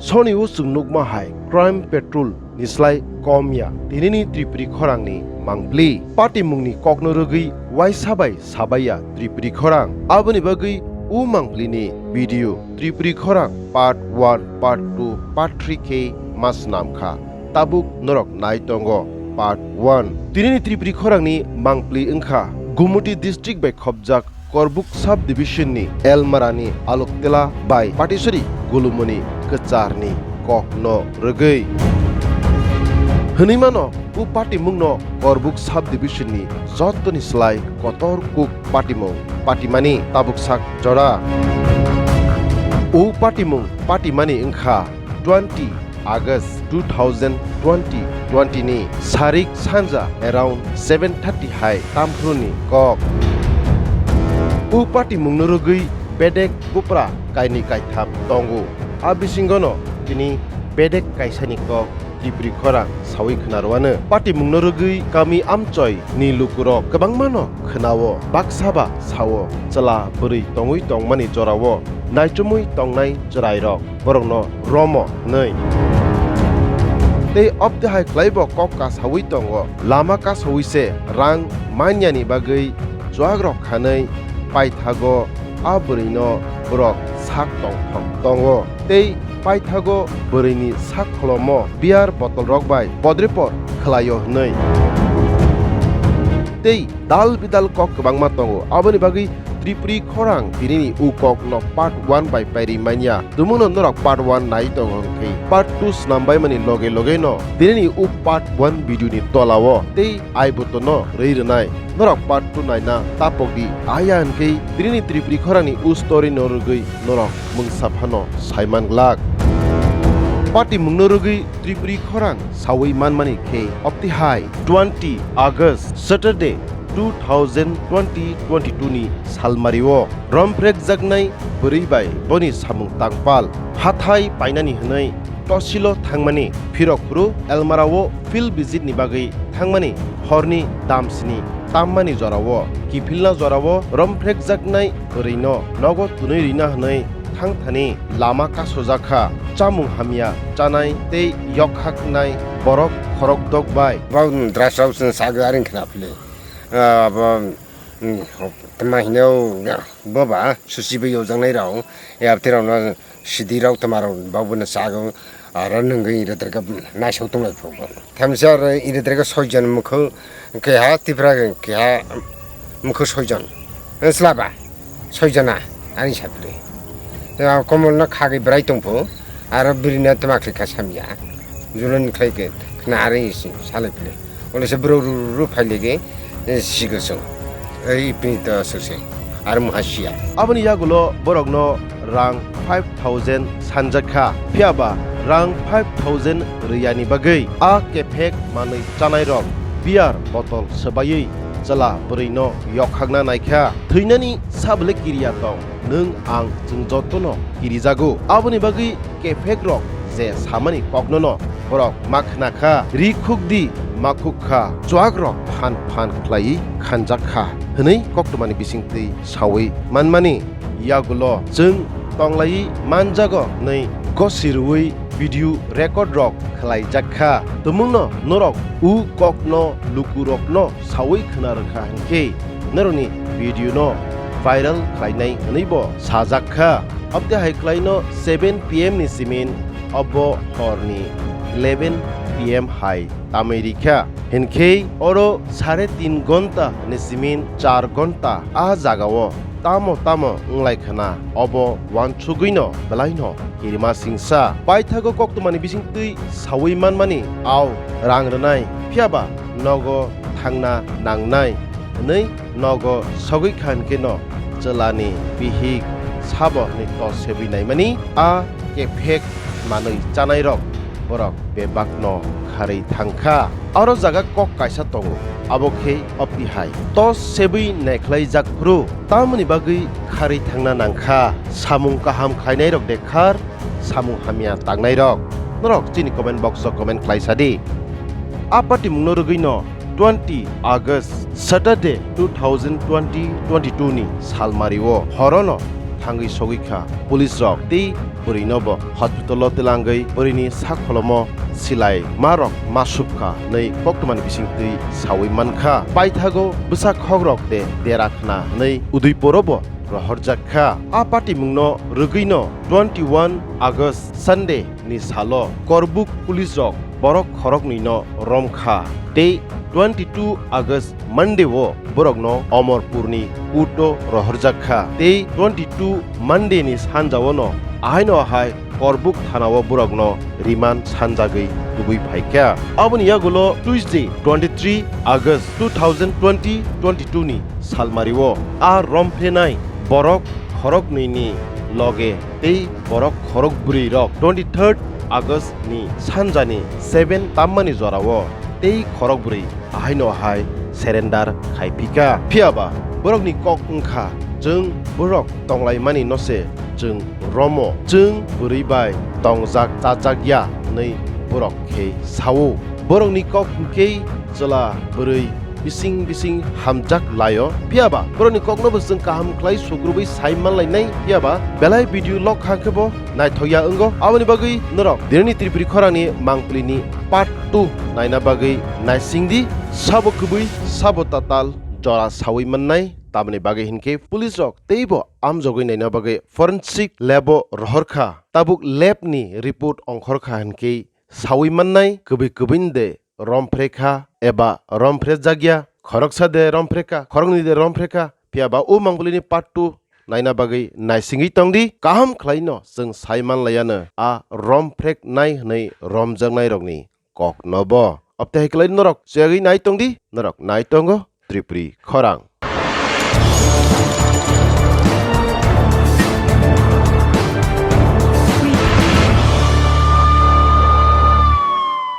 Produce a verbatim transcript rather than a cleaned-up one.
Soni o chwng nukma hai Crime Patrol ni slai kom ya tinini Tripuri khorangni mangpli. Patimungni kokno rwgwi waisa bai sabaiya Tripuri khorang. Aboni bagwi o mangplini video Tripuri khorang part one, part two, part three khe ma swnam kha. Tabuk norok nai tongo part one. Tinini Tripuri khorangni mangpli wngkha Gumuti district bai khopjak Korbuk sub division ni Elmara ni Aloktola bai Patisori Gulumoni kwchar ni kok no rwgwi. Hwnwi mano, o patimung no Korbuk sub division ni joto ni slai kotor kuk patimung patimani tabuk sak jora. O patimung patimani wngkha twenty August two thousand twenty, twenty ni sarik sanja around seven thirty hai tamphru ni kok. O patimung no rwgwi bedek bupra kainwi kaitham tongo. A bisingo no tini bedek kaisa ni kok Tripuri khorang sawi khna rwano. Patimung no rwgwi kami amchoi ni lukurok kwbangma no khwnao, baksa ba sao, chwla bwrwi tongwi tongmani jorao naichomwi tongnai chwrairok borokno romo hwnwi. Tei opti hai khlaibo kok kasawi tongo, lama kasawi se rang manyani bagwi chuakrok khanwi paithago a bwrwino borok sak tongthok tongo. Tei paithago bwrwini sak kholomo beer bottle rok bai podrepot khlaio hwnwi. Tei dal bidal kok kwbangma tongo, aboni bagwi Tripuri khorang tinini u kok no part one bai pairi manya. Tumungno norok part one nai tongo hwnkhe part two snam bai mani loge loge no tinini u part one video ni tolao tei I button no rwi rwnai. Norok part two naina tapok di, aya hwnkhe tinini Tripuri khorang ni u story no rwgwi norok mungsa phano saiman glak. Patimung no rwgwi Tripuri khorang sawi manmani khe opti hai twenty August Saturday two thousand twenty twenty-two ni salmario romprekjaknai bwrwi bai boni samung tangpal hathai painani hwnwi tosilo thangmani phirok phuru Elmara o field visit ni bagwi thangmani horni damsini tammani jorao kiphilna jorao romprekjaknai bwrwino nogo twnwi rina hwnwi thangthani lama kasojak kha. Chamung hamya chanai tei yokhaknai borok khorokdok bai. Bau drasrok chwng sagwi aring khna phili. Ah, abo, mm, tma hino, boba, susi bai yojaknai rok, ya, tei rok no sidi rok tma rok, bau bono sagwi, aro nwngwi ire terke naisok tonglai phuru. Thamsa aro ire terke soijon mukhu, keha Tipra, keha mukhu soijon. Slaba, soijona, ani sapri. Komol no khagwi bwrai tongphu, aro bwrwi no tma khlai kha samya. Julon khlai khe, khna ari salai phili. Olo se bro ru ru phai lege, eh, sigo song. Ei pini to sose. Ar muha siya. Aboni yagulo borokno rang five thousand sanjak kha. Phiya ba rang five thousand riyani bagwi a kephek manwi chanai rok beer bottle swbaiwi chwla bwrwino yokhakna naikha. Thwinani sabole kiriya tong. Nwng ang chwng jotono kirijago. Aboni bagwi kephek rok je samani koknono borok ma khna kha, ri khuk di ma khuk kha, chuak rok phan phan khlaiwi khanjak kha hwnwi koktwmani bisingtwi sawi manmani yagulo chwng tonglaiwi manjago hwnwi gosi rwui video record rok khlaijak kha. Tumungno norok u kokno lukurokno sawi khna rwkha hwnkhe norokni video no viral khlainai hwnwi bo sajak kha. Abte hai khlaino seven P M ni simin abo horni eleven P M hai tamwi rikha. Hinkhe oro sare tin gonta ni simin char gonta a jagao tamo tamo wnglai khna, obo uansugwino belaino kirima singsa. Paithago koktwmani bisingtwi sawi manmani, au rang rwnai, phiyaba nogo thangna nangnai hwnwi nogo sogwi kha hinkhe no chwlani bihik sabo hwnwi tos sebwi naimani a kephek manwi chanairok borok bebakno kharwi thangkha. Aro jaga kok kaisa tongo, abo khe opti hai. Tos sebwi naikhlaijak phuru tamoni bagwi kharwi thangna nangkha. Samung kaham khlainairok de khar, samung hamya tangnairok? Norok chini comment box o comment khlai sadi. A patimungno rwgwino twenty August, Saturday, two thousand twenty twenty-two ni salmario horono thangwi sogwi kha. Police rok tei bwrwino bo hospital o twlangwi bwrwini sak kholomo silai ma rok ma sub kha hwnwi koktwmani bisingtwi sawi man kha. Paithago bwsa khok rok de dera khna hwnwi Udaipur o bo rohorjak kha. A patimungno rwgwino twenty one August Sunday ni salo Korbuk police rok borok khoroknwi no rom kha tei twenty two August Monday o borokno Omorpurni court o rohorjak kha tei twenty two Monday ni sanjao no ahaino ahai Korbuk thana o borokno remand sanjagwi tubui phai kha. Aboni yagulo Tuesday twenty three August two thousand twenty twenty two ni salmari o a romphrenai borok khoroknwi ni loge tei borok khorok bwrwi rok twenty third August ni sanjani seven tammani jorao tei khorok bwrwi ahaino ahai surrender khai phika. Phiyaba borokni kok wngkha, chwng borok tonglaimani no se chwng romo, chwng bwrwi bai tongjak chajak ya hwnwi borok khe sao. Borokni kok hwnkhe chwla bwrwi bising bising hamjak laio. Phiyaba borokni kokno bo chwng kaham khlai sugrubwi sai manlainai. Phiyaba belai video lok kha khe bo naithok ya wngo. Aboni bagwi norok dinini Tripuri khorangni mangpili ni part two naina bagwi naising di. Sabo kwbwi sabo tatal jora sawi mannai. Tamoni bagwi hinkhe police rok teibo amjogwi naina bagwi forensic lab o rohor kha. Tabuk lab ni report ongkhor kha hinkhe sawi mannai kwbwi kwbwini de romphre kha eba romphre jakya, khoroksa de romphre kha, khoroknwi de romphre kha, phiyaba o mangpili ni part two naina bagwi naisingwi tongdi. Kaham khlaino chwng sai manlaiano a romphreknai hwnwi romjaknairokni koknobo. Obtwi hai khlai norok chegwi nai tongdi, norok nai tongo Tripuri khorang.